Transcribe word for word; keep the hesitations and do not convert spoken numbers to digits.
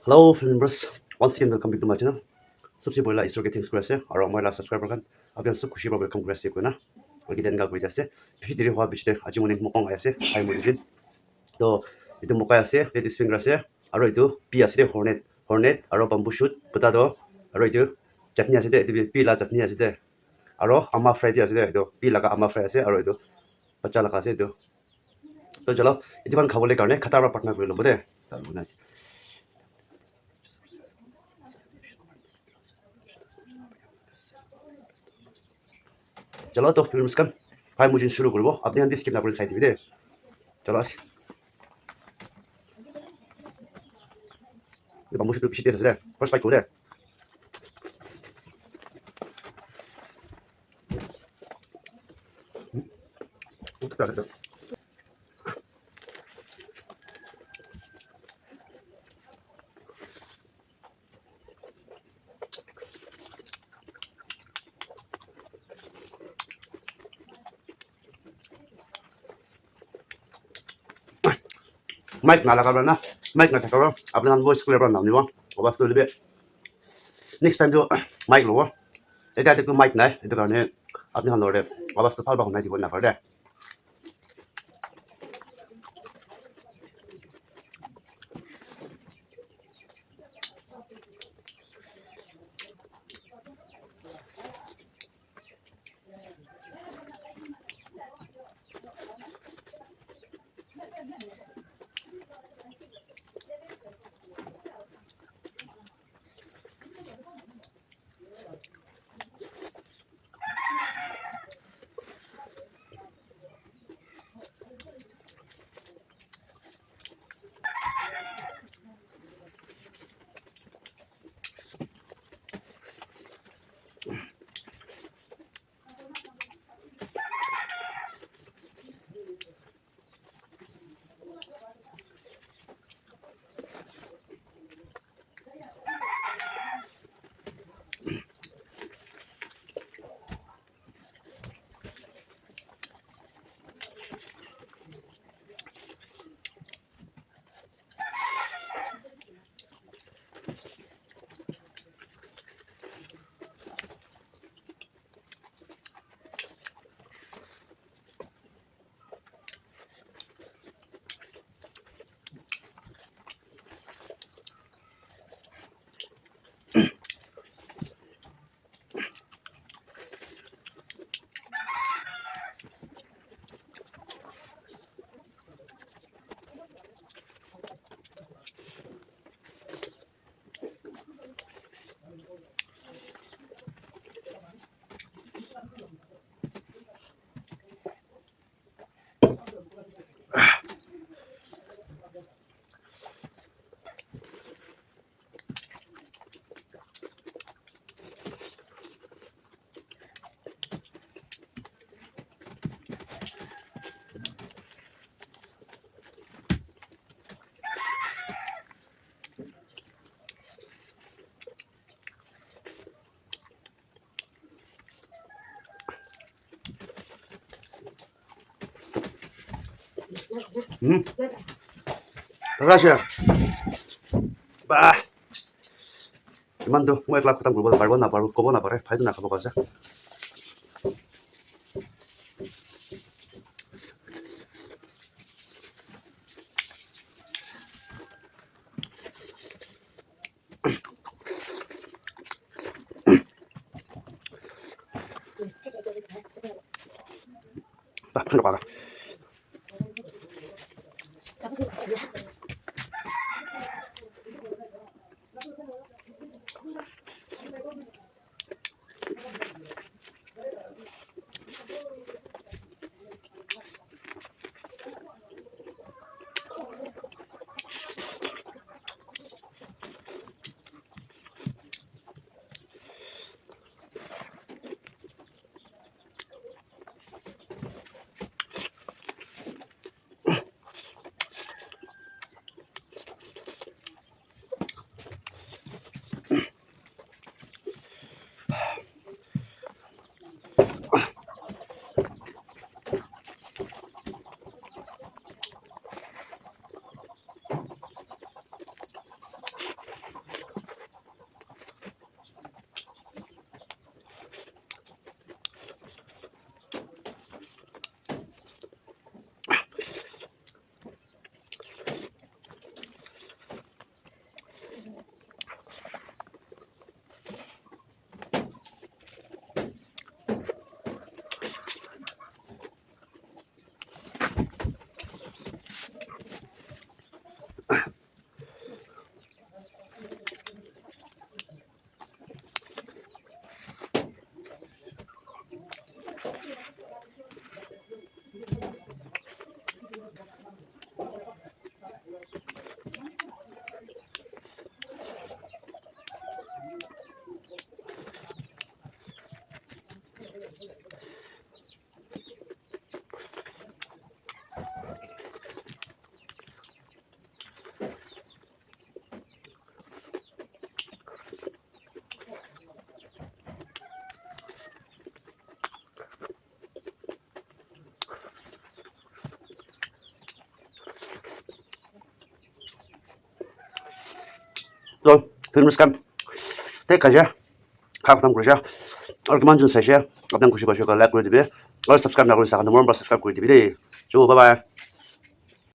Hello, film members. Once again, welcome back to my channel. Sabse poila Isor ke thanks kuri ase, aru moi la subscriber khan, apni khan sob khushi para welcome kuri ase koina. Aur kita enka kuri ase. Bishi deri hua bishi de, aji morning mokong ahi ase, hai mori jin. To, itu mokai ase, ladies finger ase, aru itu pi ase de, hornet, hornet, aru bamboo shoot, potato, aru itu chutney ase de, itu pi la chutney ase de. Aru ama fry bi ase de, itu pi laga ama fry ase, aru itu bacha laga ase itu. To chalo, etu khan khabole karne khata para pratna kuri lobo de. Chalo, to films khan, bhai, mujin shuru kuribo. Apni khan bi skip na kuri sai dibi de. Chalo, ase. Bamboo shoot bishi taste ase de. First bite kore. Mic nalaga para na, mic nathaka para, apni khan voice clear para nanibo, awaaz tu hoile bi. Next time tu mic lobo. Etia tu mic nai, etu karne apni khan lore awaaz tu bhal para hunai dibo napare de. Hmm. Rasa. Bah. Iman tu, moi ekla khatam kuribo naparibo, naparo, kobo napare, bhai tu nakhabo koise. So, films khan, take care. Kha khatam kurisha. Aru kiman jon saishe, apni khan khushi paishe koile like kuri dibi. Aru subscribe na kuri sa khan, morom para subscribe kuri dibi de. So, bye bye.